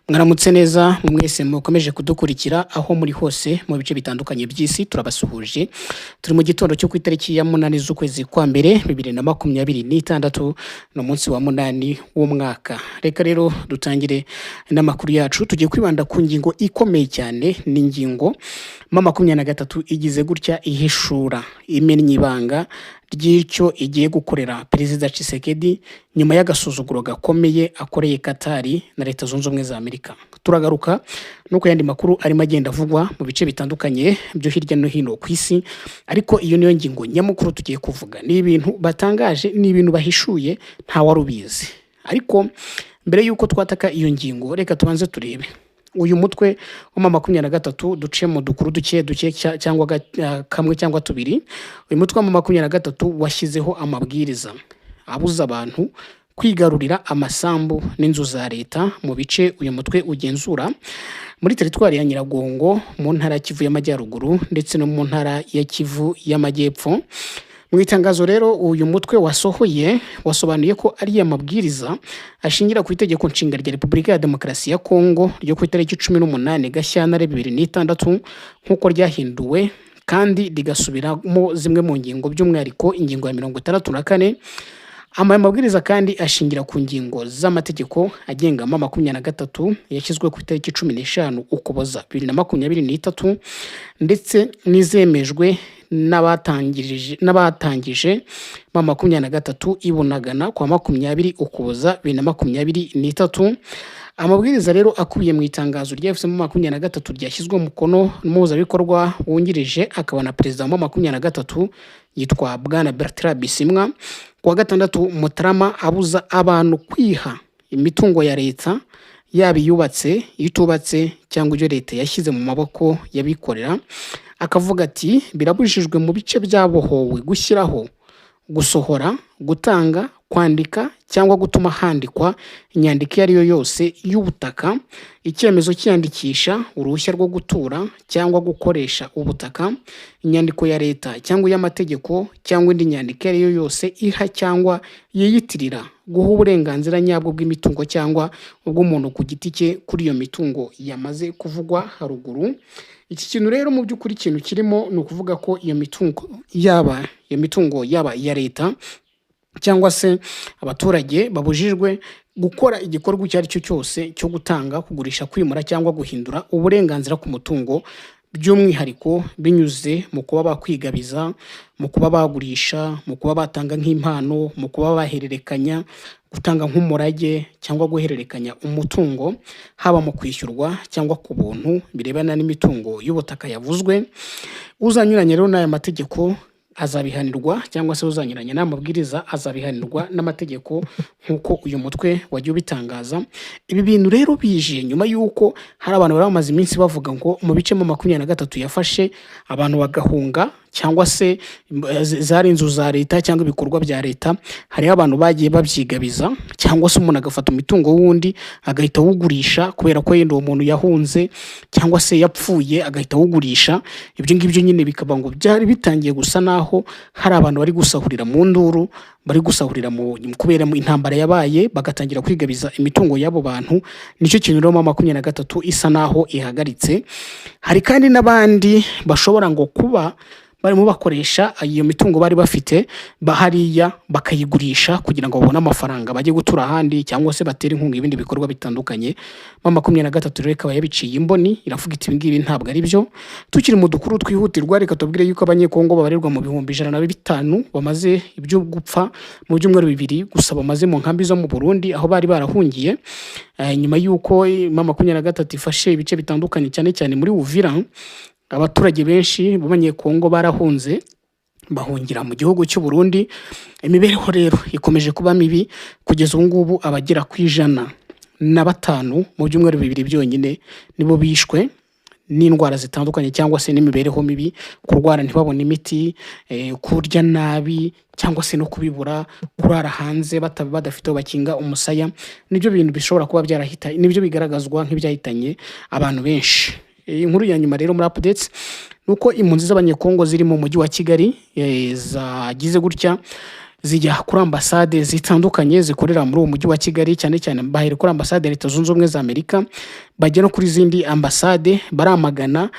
Mwaramutse neza mwese mukomeje kudukurikira aho muri hose mu bice bitandukanye by'isi, turabasuhuje. Turi mu gitondo cyo ku itariki ya 8 z'ukwezi kwa mbere 2026, ni umunsi wa 8 w'umwaka. Reka rero dutangire n'amakuru yacu, tugiye kwibanda ku ngingo ikomeye cyane, ni ingingo M23 igize gutya ihishura imennye ibanga ry'icyo igiye gukorera Perezida Tshisekedi nyuma y'agasuzuguro gakomeye akoreye Katari na Leta Zunze Ubumwe za Amerika. Turagaruka no ku yandi makuru arimo agenda avugwa mu bice bitandukanye byo hirya no hino ku isi, ariko iyo niyo ngingo nyamukuru tugiye kuvuga. Ni ibintu batangaje, ni ibintu bahishuye, ntawari ubizi. Ariko mbere y'uko twataka iyo ngingo, reka tubanze turebe uyu mutwe wa M23, duce mu dukuru duke duke cyangwa kamwe cyangwa tubiri. Uyu mutwe wa M23 washyizeho amabwiriza abuza abantu kwigarurira amasambu n'inzu za leta mu bice uyu mutwe ugenzura muri teritwari ya Nyiragongo, mu ntara ya Kivu y'Amajyaruguru ndetse no mu ntara ya Kivu y'Amajyepfo. Mu itangazo rero uyu mutwe wasohoye, wasobanuye ko ariya mabwiriza ashingira ku itegeko nshinga rya Repubulika ya Demokarasi ya Kongo ryo ku itariki 18 Gashyantare 2006 nk'uko ryahinduwe kandi rigasubiramo zimwe mu ngingo, by'umwihariko ingingo ya 64. Aya mabwiriza kandi ashingira ku ngingo z'amategeko agenga M23 yashyizwe ku itariki 15 Ukuboza 2023, ndetse n'izemejwe n'abatangije M23 i Bunagana kwa 20 Ukuboza 2023. Amabwiriza rero akubiye mu itangazo rya AFC M23 ryashyizwe umukono n'umuhuzabikorwa wungirije akaba na perezida wa M23 yitwa Bwana Bertrand Bisimwa ku wa gatandatu Mutarama, abuza abantu kwiha imitungo ya leta, yaba iyubatse, itubatse cyangwa ibyo leta yashyize mu maboko y'abikorera. Akavuga ati: "Birabujijwe mu bice byabohowe gushyiraho, gusohora, gutanga, kwandika cyangwa gutuma handikwa inyandiko iyo ari yo yose y'ubutaka, icyemezo cy'iyandikisha, uruhushya rwo gutura cyangwa gukoresha ubutaka, inyandiko ya leta cyangwa iy'amategeko cyangwa indi nyandiko iyo ari yo yose iha cyangwa yiyitirira guha uburenganzira nyabwo bw'imitungo cyangwa ubw'umuntu ku giti cye kuri iyo mitungo yamaze kuvugwa haruguru." Iki kintu rero mu by'ukuri ikintu kirimo ni ukuvuga ko iyo mitungo yaba iya leta cyangwa se abaturage, babujijwe gukora igikorwa icyo ari cyo cyose cyo gutanga, kugurisha, kwimura cyangwa guhindura uburenganzira ku mutungo, by'umwihariko binyuze mu kuba bakwigabiza, mu kuba bagurisha, mu kuba batanga nk'impano, mu kuba bahererekanya, gutanga nk'umurage cyangwa guhererekanya umutungo, haba mu kwishyurwa cyangwa ku buntu, birebana n'imitungo y'ubutaka yavuzwe. Uzanyuranya rero n'aya mategeko azabihanirwa, cyangwa se uzanyuranya n'aya mabwiriza azabihanirwa n'amategeko nk'uko uyu mutwe wagiye ubitangaza. Ibi bintu rero bije nyuma y'uko hari abantu bari bamaze iminsi bavuga ngo mu bice M23 yafashe, abantu bagahunga, cyangwa se zari inzu za leta cyangwa ibikorwa bya leta, hariho abantu bagiye babyigabiza, cyangwa se umuntu agafata umutungo w'undi agahita awugurisha kubera ko yenda uwo muntu yahunze cyangwa se yapfuye, agahita awugurisha. Ibyo ngibyo nyine bikaba ngo byari bitangiye gusa naho hari abantu bari gusahurira mu nduru, bari gusahurira mu kubera mu intambara yabaye, bagatangira kwigabiza imitungo y'abo bantu. Nicyo kintu rero M23 isa naho ihagaritse. Hari kandi n'abandi bashobora ngo kuba barimo bakoresha iyo mitungo bari bafite hariya, bakayigurisha kugira ngo babone amafaranga bajye gutura ahandi cyangwa se batere inkunga ibindi bikorwa bitandukanye. M23 rero ikaba yabiciye imboni, iravuga iti: "Ibi ngibi ntabwo ari byo." Tukiri mu dukuru twihutirwa, reka tubwire yuko Abanyekongo babarirwa mu 105,000 bamaze ibyo gupfa mu byumweru 2 gusa bamaze mu nkambi zo mu Burundi aho bari barahungiye, nyuma y'uko M23 ifashe ibice bitandukanye, cyane cyane muri Uvira. Abaturage benshi b'Abanyekongo barahunze, bahungira mu gihugu cy'u Burundi. Imibereho rero ikomeje kuba mibi kugeza ubu ngubu. Abagera ku 105 mu byumweru 2 byonyine nibo bishwe n'indwara zitandukanye cyangwa se n'imibereho mibi, kurwara ntibabone imiti, kurya nabi cyangwa se no kubibura, kurara hanze badafite aho bakinga umusaya. Nibyo bintu bishobora kuba byarahita, nibyo bigaragazwa nk'ibyahitanye abantu benshi. Iyi nkuru ya nyuma rero muri updates ni uko impunzi z'Abanyekongo ziri mu mujyi wa Kigali zagize gutya. Zijya kuri ambasade zitandukanye zikorera muri uwo mujyi wa Kigali, cyane cyane bahera kuri ambasade ya Leta Zunze Ubumwe za Amerika, bajya no kuri zindi ambasade, baramagana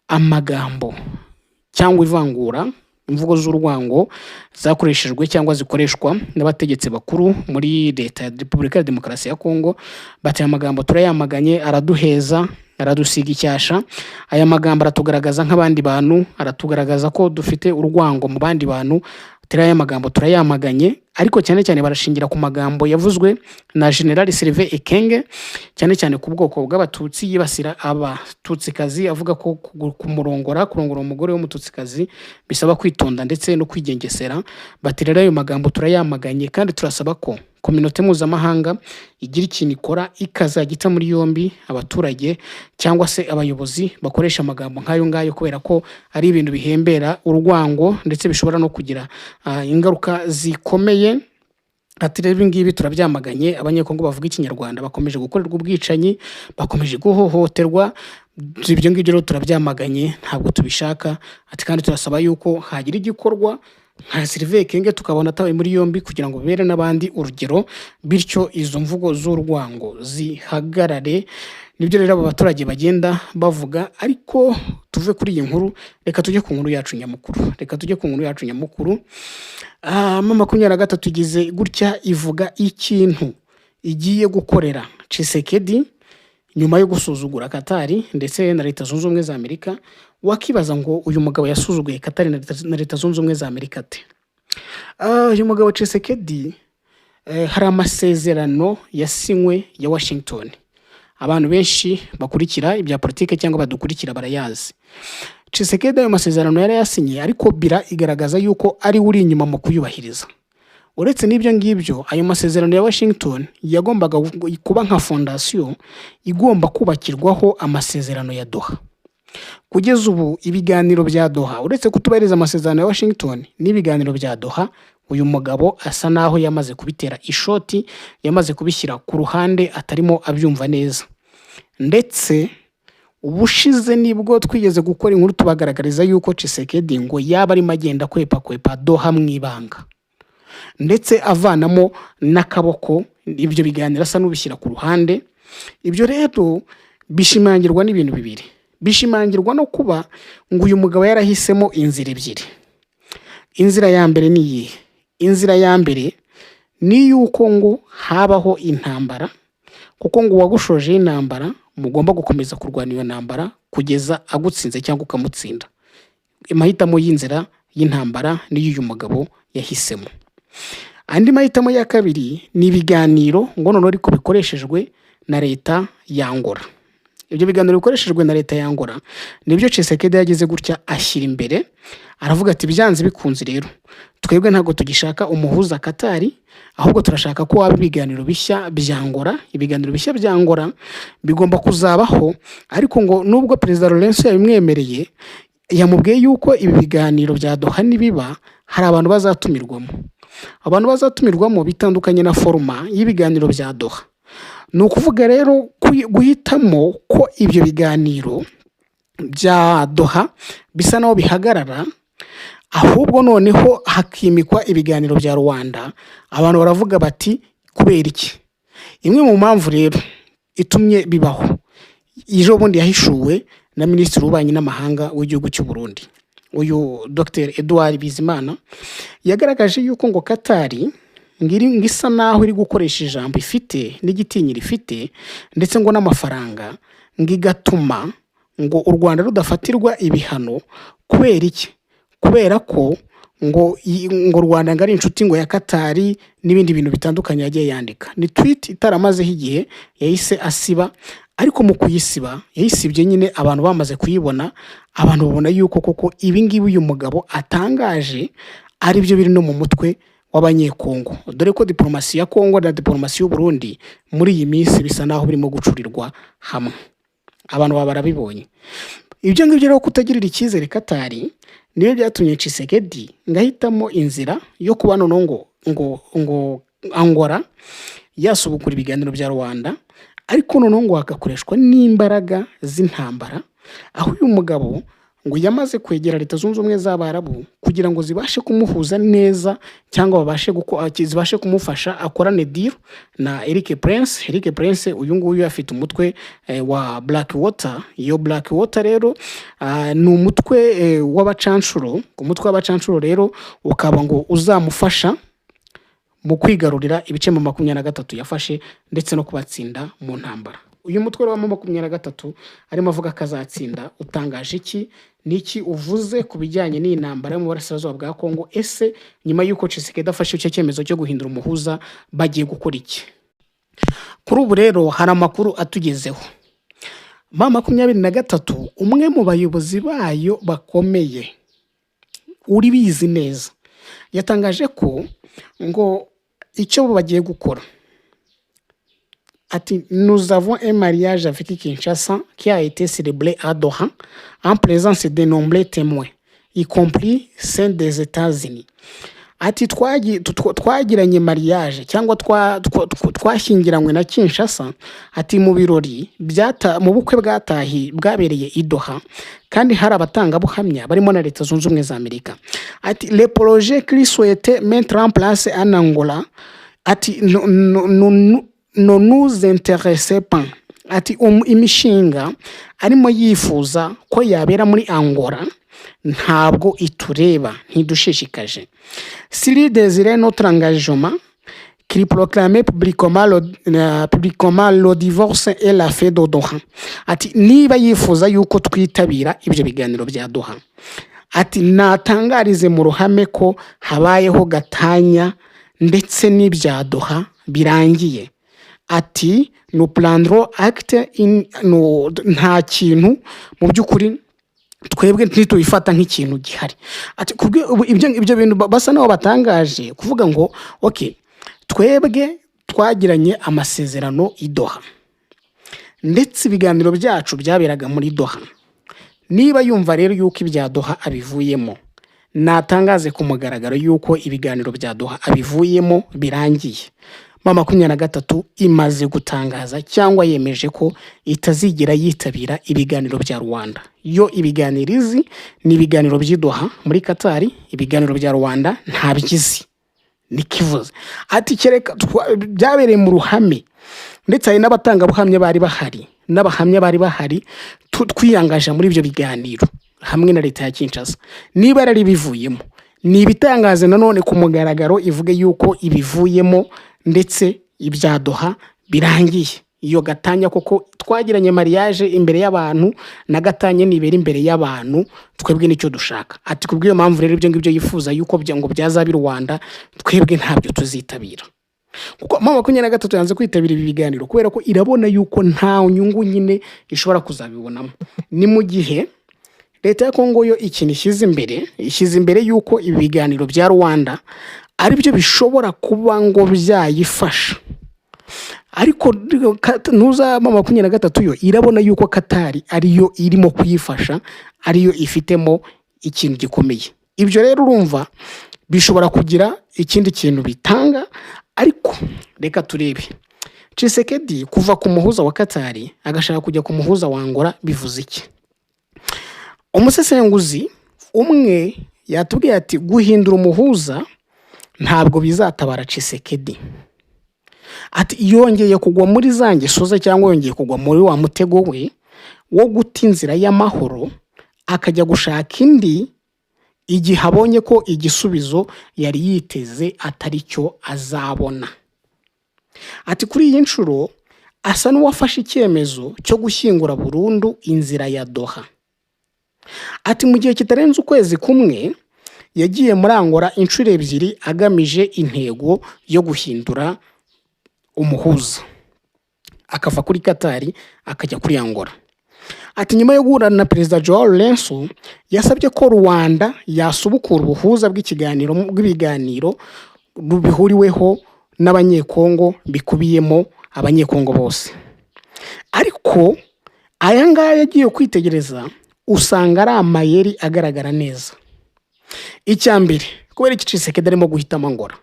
amagambo cyangwa ivangura, imvugo z'urwango zakoreshejwe cyangwa zikoreshwa n'abategetsi bakuru muri Leta ya Repubulika ya Demokarasi ya Kongo. Bati: "Aya magambo turayamaganye, araduheza, aradusiga icyasha. Aya magambo aratugaragaza nk'abandi bantu, aratugaragaza ko dufite urwango mu bandi bantu." Turi aya magambo turayamaganye, ariko cyane cyane barashingira ku magambo yavuzwe na General Sylvain Ekenge, cyane cyane ku bwoko bw'Abatutsi, yibasira Abatutsikazi, avuga ko kumurongora, kurongora umugore w'Umututsikazi bisaba kwitonda ndetse no kwigengesera. Bati: "Rero ayo magambo turayamaganye, kandi turasaba ko communauté mpuzamahanga igira ikintu ikora, ikazajya ita muri yombi abaturage cyangwa se abayobozi bakoresha amagambo nk'ayo ngayo, kubera ko ari ibintu bihembera urwango ndetse bishobora no kugira ingaruka zikomeye." Ati: "Rero ibi ngibi turabyamaganye. Abanyekongo bavuga Ikinyarwanda bakomeje gukorerwa ubwicanyi, bakomeje guhohoterwa. Ibyo ngibyo rero turabyamaganye, ntabwo tubishaka." Ati: "Kandi turasaba yuko hagira igikorwa, nka Sylvain Ekenge tukabona atawe muri yombi, kugira ngo bibere n'abandi urugero, bityo izo mvugo z'urwango zihagarare." Nibyo rero abo baturage bagenda bavuga. Ariko tuve kuri iyi nkuru, reka tujye ku nkuru yacu nyamukuru. Reka tujye ku nkuru yacu nyamukuru. M23 igize gutya ivuga ikintu igiye gukorera Tshisekedi nyuma yo gusuzugura Katari ndetse na Leta Zunze Ubumwe za Amerika. Wakibaza ngo uyu mugabo yasuzuguye Katari na Leta Zunze Ubumwe za Amerika ate? Uyu mugabo Tshisekedi, hari amasezerano yasinywe ya Washington. Abantu benshi bakurikira ibya politiki cyangwa badukurikira barayazi. Tshisekedi ayo masezerano yari yasinye, ariko bira igaragaza yuko ari we uri inyuma mu kuyubahiriza. Uretse n'ibyo ngibyo, ayo masezerano ya Washington yagombaga kuba nka fondation igomba kubakirwaho amasezerano ya Doha. Kugeza ubu ibiganiro bya Doha, uretse kutubahiriza amasezerano ya Washington n'ibiganiro bya Doha, uyu mugabo asa naho yamaze kubitera ishoti, yamaze kubishyira ku ruhande, atarimo abyumva neza. Ndetse ubushize nibwo twigeze gukora inkuru tubagaragariza yuko Tshisekedi ngo yaba arimo agenda kwepa kwepa Doha mu ibanga, ndetse avanamo n'akaboko, ibyo biganiro asa n'ubishyira ku ruhande. Ibyo rero bishimangirwa n'ibintu bibiri: bishimangirwa no kuba ngo uyu mugabo yarahisemo inzira ebyiri. Inzira ya mbere ni iyihe? Inzira ya mbere ni iy'uko ngo habaho intambara, kuko ngo uwagushojeho intambara mugomba gukomeza kurwana iyo ntambara kugeza agutsinze cyangwa ukamutsinda. Amahitamo y'inzira y'intambara niyo uyu mugabo yahisemo. Andi mahitamo ya kabiri ni ibiganiro, ngo noneho ariko bikoreshejwe na leta ya Angola. Ibyo biganiro bikoreshejwe na leta ya Angola nibyo Tshisekedi yagize gutya ashyira imbere, aravuga ati: "Byanze bikunze rero twebwe ntabwo tugishaka umuhuza Katari, ahubwo turashaka ko waba ibiganiro bishya bya Angola." Ibiganiro bishya bya Angola bigomba kuzabaho, ariko ngo nubwo Perezida Lourenço yabimwemereye, yamubwiye yuko ibi biganiro bya Doha nibiba hari abantu bazatumirwamo. Abantu bazatumirwamo bitandukanye na format y'ibiganiro bya Doha. Ni ukuvuga rero guhitamo ko ibyo biganiro bya Doha bisa naho bihagarara, ahubwo noneho hakimikwa ibiganiro bya Luanda. Abantu baravuga bati: "Kubera iki?" Imwe mu mpamvu rero itumye bibaho, ejo bundi yahishuwe na Minisitiri w'Ububanyi n'Amahanga w'igihugu cy'u Burundi, uyu Dr Edouard Bizimana, yagaragaje yuko ngo Katari ngo isa naho iri gukoresha ijambo ifite n'igitinyiro ifite, ndetse ngo n'amafaranga, ngo igatuma ngo u Rwanda rudafatirwa ibihano. Kubera iki? Kubera ko ngo u Rwanda ngo ari inshuti ngo ya Katari n'ibindi bintu bitandukanye yagiye yandika. Ni tweet itaramazeho igihe yahise asiba, ariko mu kuyisiba yayisibye nyine abantu bamaze kuyibona. Abantu babona yuko koko ibi ngibi uyu mugabo atangaje ari byo biri no mu mutwe w'Abanyekongo, dore ko diporomasi ya Kongo na diporomasi y'u Burundi muri iyi minsi bisa naho birimo gucurirwa hamwe. Abantu baba barabibonye. Ibyo ngibyo rero, kutagirira icyizere Katari, nibyo byatumye Tshisekedi ngo ahitamo inzira yo kuba noneho ngo Angola yasubukura ibiganiro bya Luanda, ariko noneho ngo hagakoreshwa n'imbaraga z'intambara, aho uyu mugabo Ngo yamaze kwegera Leta Zunze Ubumwe z'Abarabu kugira ngo zibashe kumuhuza neza cyangwa zibashe kumufasha akorane deal na Eric Prince. Eric Prince uyu nguyu afite umutwe wa Black Water. Iyo Black Water rero ni umutwe w'abacanshuro. Umutwe w'abacanshuro rero ukaba ngo uzamufasha mu kwigarurira ibice mu 23 yafashe ndetse no kubatsinda mu ntambara. Uyu mutwe wa 23 arimo avuga ko azatsinda utangaje iki? Ni iki uvuze ku bijyanye n'iyi ntambara yo mu burasirazuba bwa Kongo? Ese nyuma y'uko Tshisekedi afashe icyo cyemezo cyo guhindura umuhuza, bagiye gukora iki? Kuri ubu rero hari amakuru atugezeho. M23, umwe mu bayobozi bayo bakomeye uri bizi neza, yatangaje ko ngo icyo bagiye gukora, ati: "Nous avons un mariage avec Kinshasa qui a été célébré à Doha en présence de nombreux témoins, y compris ceux des États-Unis." Ati twagiranye mariage cyangwa twashyingiranywe na Kinshasa, ati mu birori mu bukwe bwatahi bwabereye i Doha, kandi hari abatangabuhamya barimo na Leta Zunze Ubumwe za Amerika. Ati: "Le projet qu'il souhaitait mettre en place en Angola", ati no, no, no, no, ne nous intéresse pas. Ati imishinga arimo yifuza ko yabera muri Angola ntabwo itureba, ntidushishikaje. "S'il désirait notre engagement, qu'il proclame publiquement le divorce et la fin de Doha." Ati niba yifuza yuko twitabira ibyo biganiro bya Doha, ati natangarize mu ruhame ko habayeho gatanya ndetse n'ibya Doha birangiye. Ati nous prendrons acte in, no, nta kintu mu by'ukuri twebwe ntitubifata nk'ikintu gihari. Ati ubu ibyo bintu basa n'aho batangaje kuvuga ngo ok, twebwe twagiranye amasezerano i Doha, ndetse ibiganiro byacu byaberaga muri Doha. Niba yumva rero yuko ibya Doha abivuyemo, natangaze ku mugaragaro yuko ibiganiro bya Doha abivuyemo birangiye. M23 imaze gutangaza cyangwa yemeje ko itazigera yitabira ibiganiro bya Rwanda. Yo ibiganiro izi ni ibiganiro by'i Doha muri Katari, ibiganiro bya Rwanda ntabyizi. Nikivuze ati kereka byabereye mu ruhame, ndetse hari n'abatangabuhamya bari bahari n'abahamya bari bahari, twiyangaje muri ibyo biganiro hamwe na leta ya Kinshasa. Niba yari bivuyemo, ni ibitangaze nanone ku mugaragaro, ivuge yuko ibivuyemo ndetse ibya Doha birangiye. Iyo gatanya koko twagiranye mariage imbere y'abantu, na gatanya nibera imbere y'abantu, twebwe nicyo dushaka. Ati kubw'iyo mpamvu rero, ibyo ngibyo yifuza yuko ngo byazaba i Rwanda, twebwe ntabyo tuzitabira, kuko M23 yanze kwitabira ibi biganiro kubera ko irabona yuko nta nyungu nyine ishobora kuzabibonamo. Ni mu gihe leta ya Kongo yo ikintu ishyize imbere yuko ibi biganiro bya Rwanda aribyo bishobora kuba ngo byayifasha, ariko ntuza M23 yo irabona yuko Katari ariyo irimo kuyifasha, ariyo ifitemo ikintu gikomeye. Ibyo rero urumva bishobora kugira ikindi kintu bitanga, ariko reka turebe. Tshisekedi kuva ku muhuza wa Katari agashaka kujya ku muhuza wa Angola bivuze iki? Umusesenguzi umwe yatubwiye ati guhindura umuhuza ntabwo bizatabara Tshisekedi. Ati yongeye kugwa muri za ngeso ze cyangwa yongeye kugwa muri wa mutego we wo guta inzira y'amahoro akajya gushaka indi igihe abonye ko igisubizo yari yiteze atari cyo azabona. Ati kuri iyi nshuro asa n'uwafashe icyemezo cyo gushyingura burundu inzira ya Doha. Ati mu gihe kitarenze ukwezi kumwe yagiye muri Angola inshuro ebyiri agamije intego yo guhindura umuhuza, akava kuri Katari akajya kuri Angola. Ati nyuma yo guhura na Perezida Joao Lourenço, yasabye ko Rwanda yasubukura ubuhuza bw'ibiganiro bihuriweho n'Abanyekongo, bikubiyemo Abanyekongo bose. Ariko aya ngaya agiye kwitegereza usanga ari amayeri agaragara neza. Icya mbere, kubera iki Tshisekedi arimo guhitamo Angola?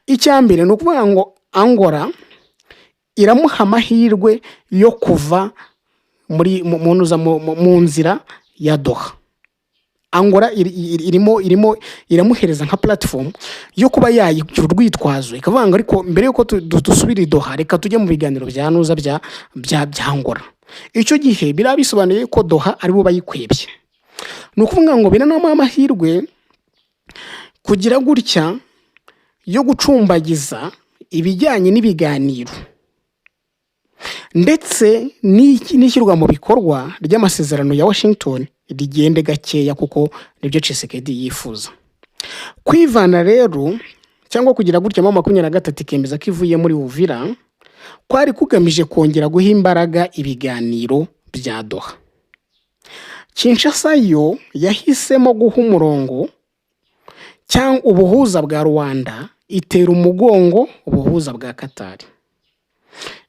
Icya mbere ni ukuvuga ngo Angola iramuha amahirwe yo kuva muri mu nzira ya Doha. Angola irimo iramuhereza nka platform yo kuba yayigira urwitwazo, ikavuga ngo ariko mbere yuko dusubira i Doha, reka tujye mu biganiro bya nuza bya Angola. Icyo gihe biraba bisobanuye ko Doha aribo bayikwebye. Ni ukuvuga ngo biranamuha amahirwe kugira gutya yo gucumbagiza ibijyanye n'ibiganiro ndetse n'ishyirwa mu bikorwa ry'amasezerano ya Washington rigende gakeya, kuko nibyo Tshisekedi yifuza. Kwivana rero cyangwa kugira gutya M23 ikemeza ko ivuye muri Uvira, kwari kugamije kongera guha imbaraga ibiganiro bya Doha. Kinshasa yo yahisemo guha umurongo cyangwa ubuhuza bwa Luanda, itera umugongo ubuhuza bwa Katari.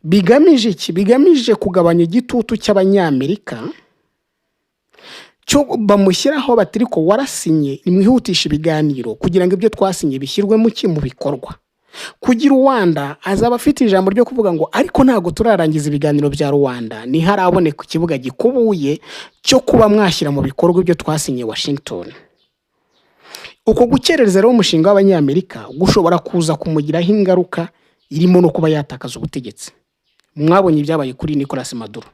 Bigamije iki? Bigamije kugabanya igitutu cy'Abanyamerika cyo bamushyiraho bati: "Ariko warasinye, nimwihutishe ibiganiro kugira ngo ibyo twasinye bishyirwe mu ki? Mu bikorwa." Kugira Luanda azaba afite ijambo ryo kuvuga ngo ariko ntabwo turarangiza ibiganiro bya Luanda, ntiharaboneka ikibuga gikubuye cyo kuba mwashyira mu bikorwa ibyo twasinye Washington. Uko gukerereza rero umushinga w'Abanyamerika gushobora kuza kumugiraho ingaruka irimo no kuba yatakaza ubutegetsi. Mwabonye ibyabaye kuri Nicolas Maduro.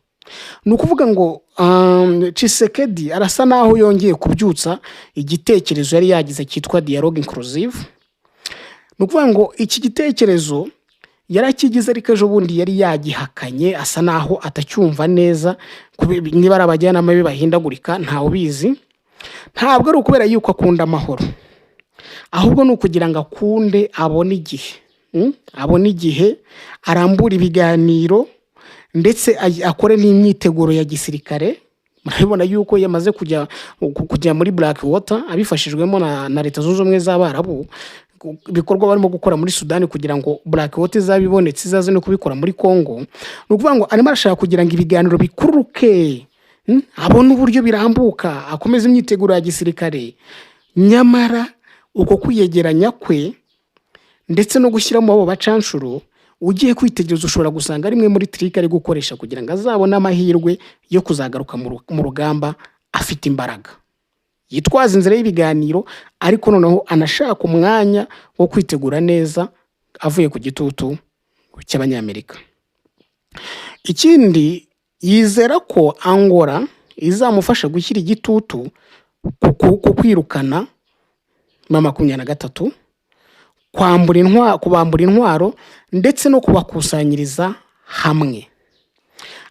Ni ukuvuga ngo Tshisekedi arasa naho yongeye kubyutsa igitekerezo yari yagize cyitwa dialogue inclusive. Ni ukuvuga ngo iki gitekerezo yarakigize, ariko ejo bundi yari yagihakanye, asa naho atacyumva neza. Niba ari abajyanama be bahindagurika, ntawe ubizi. Ntabwo ari ukubera yuko akunda amahoro, ahubwo ni ukugira ngo akunde abone igihe, abone igihe arambura ibiganiro, ndetse akore n'imyiteguro ya gisirikare. Murabibona yuko yamaze kujya muri Black Water abifashijwemo na Leta Zunze Ubumwe z'Abarabu. Ibikorwa barimo gukora muri Sudani kugira ngo Black Water izaba ibonetse izaze no kubikora muri Congo. Ni ukuvuga ngo arimo arashaka kugira ngo ibiganiro bikururuke, abone uburyo birambuka, akomeze imyiteguro ya gisirikare. Nyamara uko kwiyegeranya kwe ndetse no gushyiramo abo bacanshuro, ugiye kwitegereza ushobora gusanga ari imwe muri trick ari gukoresha kugira ngo azabone amahirwe yo kuzagaruka mu rugamba afite imbaraga. Yitwaza inzira y'ibiganiro, ariko noneho anashaka umwanya wo kwitegura neza avuye ku gitutu cy'Abanyamerika. Ikindi, yizera ko Angola izamufasha gushyira igitutu ku kwirukana M23, kwambura intwaro, kubambura intwaro ndetse no kubakusanyiriza hamwe.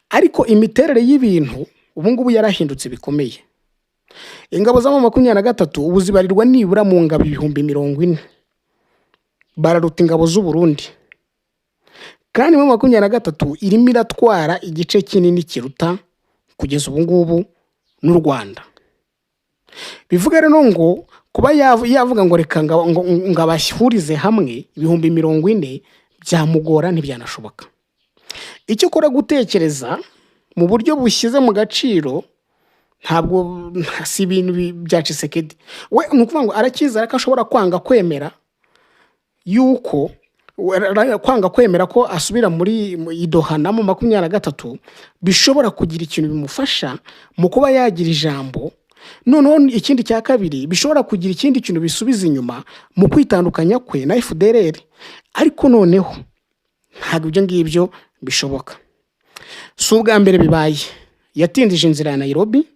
Ariko imiterere y'ibintu ubu ngubu yarahindutse bikomeye. Ingabo za M23 ubu zibarirwa nibura mu ngabo 40,000, bararuta ingabo z'u Burundi. Kandi M23 irimo iratwara igice kinini kiruta kugeza ubu ngubu n'u Rwanda. Bivuga rero ngo kuba yavuga ngo reka ngo abahurize hamwe 40,000 byamugora, ntibyanashoboka. Icyo ukora, gutekereza mu buryo bushyize mu gaciro, ntabwo si ibintu bya Tshisekedi. We ni ukuvuga ngo aracyizera ko ashobora kwanga kwemera yuko kwanga kwemera ko asubira muri i Doha na M23 bishobora kugira ikintu bimufasha mu kuba yagira ijambo. Noneho ikindi cya kabiri, bishobora kugira ikindi kintu bisubiza inyuma mu kwitandukanya kwe na FDLR. Ariko noneho ntabwo ibyo ngibyo bishoboka. Si ubwa mbere bibaye. Yatindije inzira ya Nairobi,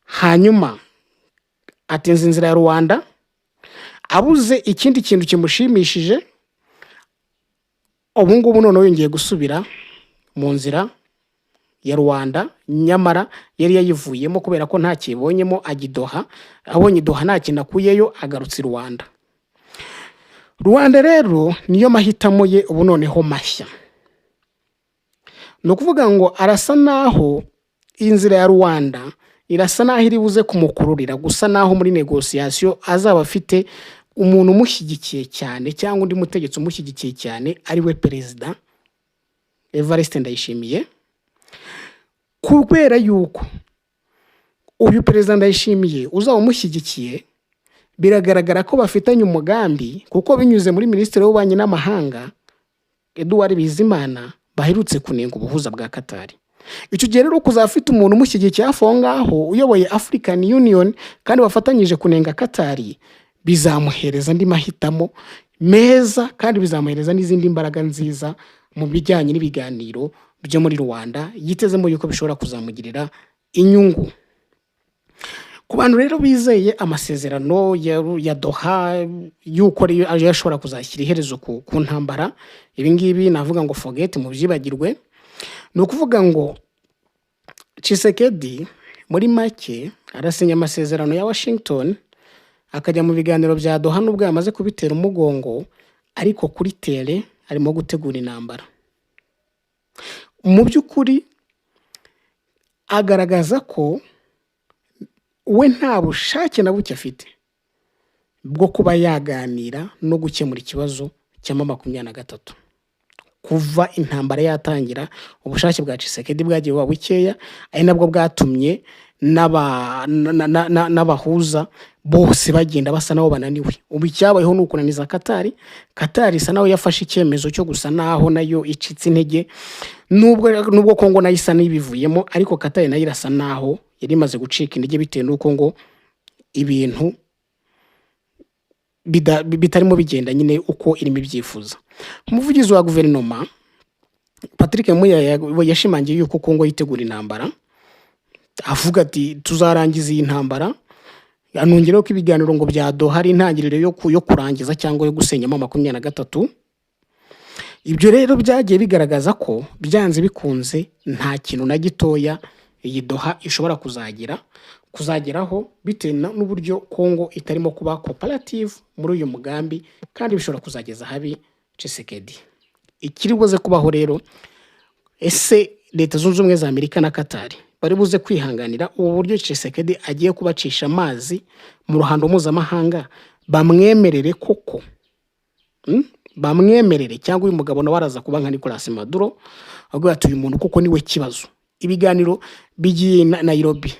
hanyuma atinza inzira ya Luanda, abuze ikindi kintu kimushimishije. Ubu ngubu noneho yongeye gusubira mu nzira ya Luanda, nyamara yari yayivuyemo kubera ko nta kibonyemo, ajya i Doha. Abonye i Doha nta kintu akuyeyo, agarutse i Luanda. Luanda rero niyo mahitamo ye ubu noneho mashya. Ni ukuvuga ngo arasa naho inzira ya Luanda irasa naho iri buze kumukururira gusa naho muri négociation azaba afite umuntu umushyigikiye cyane, cyangwa undi mutegetsi umushyigikiye cyane, ari we Perezida Evariste Ndayishimiye. Kubera yuko uyu Perezida Ndayishimiye uzaba umushyigikiye, biragaragara ko bafitanye umugambi, kuko binyuze muri Minisitiri w'Ububanyi n'Amahanga Edouard Bizimana baherutse kunenga ubuhuza bwa Katari. Icyo gihe rero kuzaba afite umuntu umushyigikiye hafi aho ngaho uyoboye African Union kandi bafatanyije kunenga Katari, bizamuhereza andi mahitamo meza kandi bizamuhereza n'izindi mbaraga nziza mu bijyanye n'ibiganiro byo muri Rwanda, yitezemo yuko bishobora kuzamugirira inyungu. Ku bantu rero bizeye amasezerano ya Doha yuko ariyo ashobora kuzashyira iherezo ku ntambara, ibi ngibi navuga ngo forget, mubyibagirwe. Ni ukuvuga ngo Tshisekedi muri make arasinya amasezerano ya Washington, akajya mu biganiro bya Doha nubwo yamaze kubitera umugongo, ariko kuri terrain arimo gutegura intambara. Mu by'ukuri agaragaza ko we nta bushake na buke afite bwo kuba yaganira no gukemura ikibazo cya M23. Kuva intambara yatangira, ubushake bwa Tshisekedi bwagiye buba bukeya, ari nabwo bwatumye n'abahuza bose bagenda basa naho bananiwe. Ubu icyabayeho ni ukunaniza Katari. Katari isa naho yafashe icyemezo cyo gusa naho nayo icitse intege, nubwo Kongo nayo isa n'ibivuyemo, ariko Katari nayo irasa naho yari imaze gucika intege bitewe n'uko ngo ibintu bitarimo bigenda nyine uko irimo ibyifuza. Umuvugizi wa guverinoma Patrick Muyaya yashimangiye yuko Kongo yitegura intambara, avuga ati: "Tuzarangiza iyi ntambara." Anongeraho ko ibiganiro ngo bya Doha ari intangiriro yo kurangiza cyangwa yo gusenya M23. Ibyo rero byagiye bigaragaza ko byanze bikunze nta kintu na gitoya iyi Doha ishobora kuzageraho, bitewe n'uburyo Kongo itarimo kuba cooperative muri uyu mugambi, kandi bishobora kuzageza habi Tshisekedi. Ikiri buze kubaho rero, ese Leta Zunze Ubumwe za Amerika na Katari bari buze kwihanganira ubu buryo Tshisekedi agiye kubacisha amazi mu ruhando mpuzamahanga, bamwemerere koko? Bamwemerere, cyangwa uyu mugabo nawe araza kuba nka Nicolas Maduro, avuga ati: "Uyu muntu kuko niwe kibazo"? Ibiganiro bigiye na Nairobi,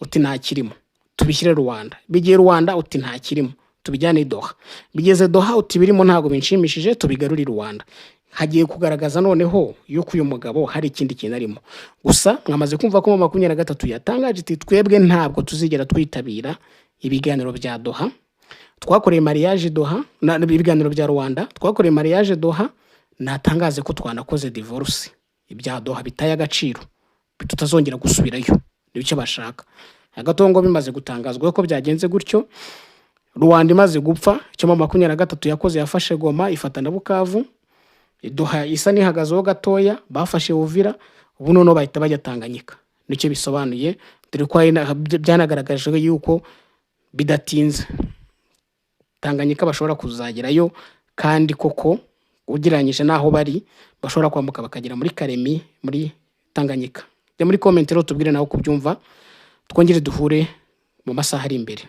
uti: "Nta kirimo, tubishyire Rwanda." Bigiye Rwanda, uti: "Nta kirimo, tubijyane i Doha." Bigeze Doha, uti: "Birimo ntabwo binshimishije, tubigarure i Rwanda." Hagiye kugaragaza noneho yuko uyu mugabo hari ikindi kintu arimo. Gusa mwamaze kumva ko M23 yatangaje iti: "Twebwe ntabwo tuzigera twitabira ibiganiro bya Doha. Twakoreye mariage Doha na ibiganiro bya Rwanda, twakoreye mariage Doha, natangaze ko twanakoze divorce, ibya Doha bitaye agaciro, tutazongera gusubirayo." Nicyo bashaka. Hagati aho ngo bimaze gutangazwa ko byagenze gutyo, Rwanda imaze gupfa, icyo M23 yakoze, yafashe Goma, ifata na Bukavu. Doha isa n'ihagazeho gatoya, bafashe Uvira, ubu noneho bahita bajya Tanganyika. Nicyo bisobanuye, dore ko hari byanagaragajwe yuko bidatinze Tanganyika bashobora kuzagerayo, kandi koko ugereranyije n'aho bari bashobora kwambuka bakagera muri Kalemie muri Tanganyika. Jya muri comment rero tubwire nawe uko ubyumva, twongere duhure mu masaha ari imbere.